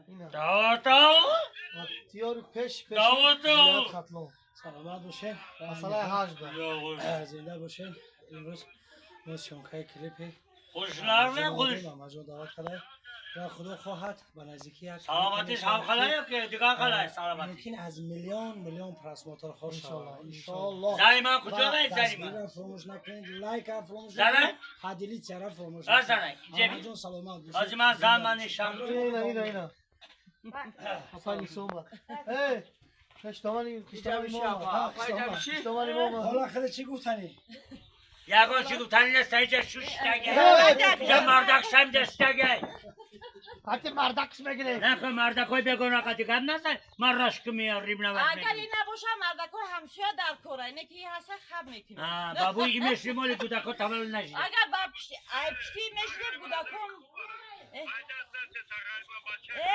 Ина. Даватал. Тиёри пеш пеш. Даватал. Хатлон. Саломат бошед. Масъалаи ҳажда. Зинда бошед. Имрӯз мо съёмкаи клипи Хушнарме хуш. Мамаҷон даъват карда ва худо хоҳад, ба наздикӣ як Саломатиш ҳам қалай ё ки дигар қалай саломатиш? Мумкин аз миллион миллион просмотрҳо шавад. Иншоаллоҳ. Зани ман куҷо гай, зани ман? Дастгирам фаромӯш накунед, лайкам фаромӯш Зана? накунед, поделиться-ра фаромӯш. А, зана, ҷеби. Мамаҷон, саломат бошед. Ҳози ман зан ман нишам. Ина, ина, ина. Апа Нисома. Эй, хештомани, хештомани мо. Хештомани мо. Ҳола хеле чӣ гуфтанӣ? Ягон чӣ гуфтани нест, инҷа шуштагай. Инҷа мардак шамҷа штагай. Ҳатти мардакш мегиред. Нахо, мардакҳои бегона қати гап назан, ман рашки меорим навад. Агар ин набоша, мардакҳои ҳамсоя дар кора, ине ки ҳаста, хаб мекунем. Бабуй имеши моли кӯдакҳо таваллуд нашида. Агар ба пишти ай пишти мешидем, кӯдакон.